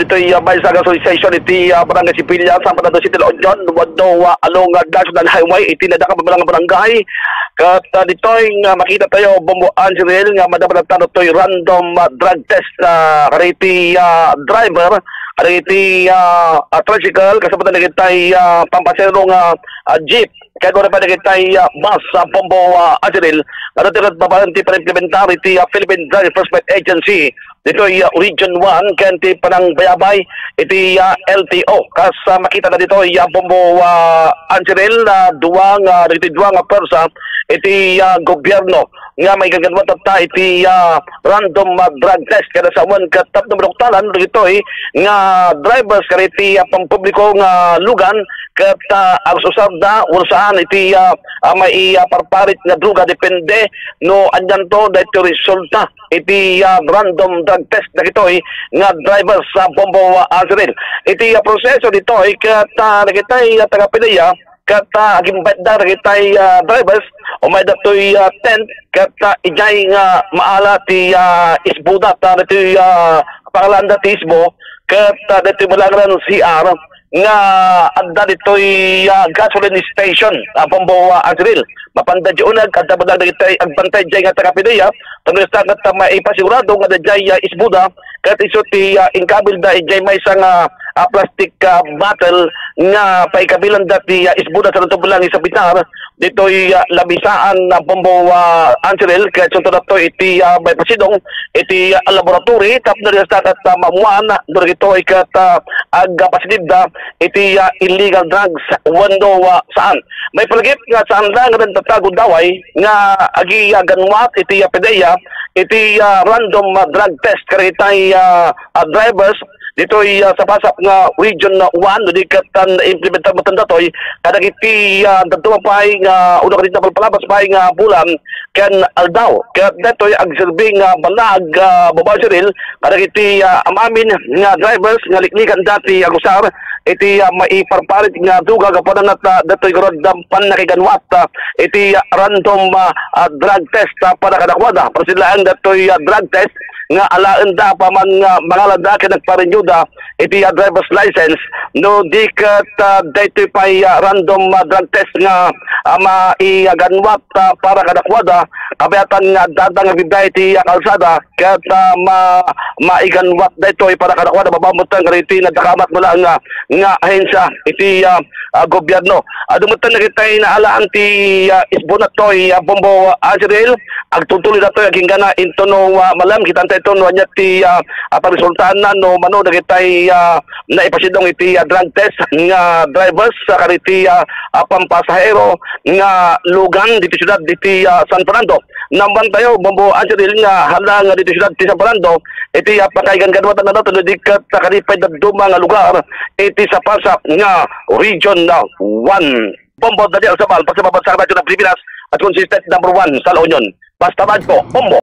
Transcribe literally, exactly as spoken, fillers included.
ditoy, ah, maysa nga substation iti, ah, Barangay Sevilla, San Fernando City, La Union, wenno, ah, along, ah, National Highway, iti nadakababalang barangay. Ket, ah, ditoy nga makita tayo, Bombo Angel, nga madamdamtayo toy random, ah, drug test, ah, kadagiti, ah, driver, kadagiti, ah, ah, tricycle, kasabay dagiti, ah, pampasahero nga, ah, jeep. Kaya doon pa dagiti, ah, bus, ah, Bombo, ah, Angel, nga dito ket babaen ti panimplementar iti, ah, Philippine Drug Enforcement Agency ditoy, ah, Region one, ken ti panangbayabay iti, ah, L T O. Kas, ah, makita na ditoy, ah, Bombo, ah, Angel, ah, dua nga, dagiti dua nga pwersa iti, ah, gobyerno nga maigaganwat tatta iti, ah, random, ah, drug test. Kada sawen ket tapno maduktalan dagitoy nga drivers kadagiti, ah, pampubliko nga lugan ket, ah, agsusarda wenno saan iti, ah, ah, mai-, ah, parparit nga droga, depende no anianto daytoy resulta iti, ah, random drug test dagitoy nga drivers sa Bombo, ah, Angel. Iti, ah, proseso ditoy ket, ah, dagiti, ah, taga-PDEA ket, ah, agimbayatda dagiti, ah, drivers, umay datoy, ah, tent ket, ah, idiay nga maala ti, ah, isboda, ta ditoy, ah, pangalanda ti isbo ket, ah, ditoy malangan C R nga adda ditoy, ah, gasoline station, ah, Bombo, ah, Angel. Mapanda diay uneg, adda met dagiti agbantay diay nga taga-PDEA, tapno ket, ah, maipasigurado nga adda diay, ah, isboda, ket isu ti, ah, inkabilda idiay maysa nga, ah, plastic, ah, bottle nga paikabilanda ti, ah, isboda sa natublang sa bitar, ditoy, ah, labisaan na Bombo, ah, Angel, ket sunto datoy iti, ah, maipasidong iti, ah, laboratory, tapno ket, ah, maammuan no dagitoy ket, ah, agpasidida iti, ah, illegal drugs wenno, ah, saan. Maipalagip nga saan la nga nagtatago daway nga agiganwat iti, ah, PDEA iti, ah, random, ah, drug test kadagiti, ah, ah, drivers ditoy, ah, sapasap nga Region one, no di ket, ah, naimplementar met datoy kadagiti, ah, dadduma pay nga, wenno kadagiti napalpalabas pay nga bulan ken aldaw. Ket datoy agserbi nga banaag, ah, Bombo Angel, kadagiti, ah, am-amin nga drivers nga liklikan dati agusar iti, ah, maiparparit nga droga gapu ta, ah, datoy garud pannakaiganwat, ah, iti, ah, random, ah, ah, drug test, ah, para kadakuada. Pero sila ang datoy, ah, drug test nga alaenda apaman nga mangalada ken agpa-renewda iti, ah, driver's license, no di ket, ah, daytoy pay, ah, random, ah, drug test nga, ah, maiganwat, ah, para kadakuada, kabayatan nga addada nga agbibiyahe iti, ah, kalsada ket, ah, ma-, maiganwat daytoy para kadakuada babaen met kadagiti nadakamat met laeng nga, nga ahensya iti, ah, ah, gobyerno. Adu met dagiti naalaan ti, ah, isbo datoy, ah, Bombo, ah, Angel, agtultuloy datoy agingga intono, ah, malem, kitaentayo no ania ti, ah, ah, pagresultaanna no mano dagiti, ah, naipasidong iti, ah, drug test nga drivers, ah, kadagiti, ah, ah, pampasahero nga lugan ditoy siudad ditoy, ah, San Fernando. Naammoantayo, Bombo Angel, nga hala nga ditoy siudad ti San Fernando, iti, ah, pakaiganganwatan na daton, di ket, ah, kadi pay dadduma nga lugar iti sapasap nga Region, ah, one. Bombo Daniel Sabal, Pagsababansang Radyo ng Pilipinas at consistent number one sa La Union. Basta Radyo, Bombo!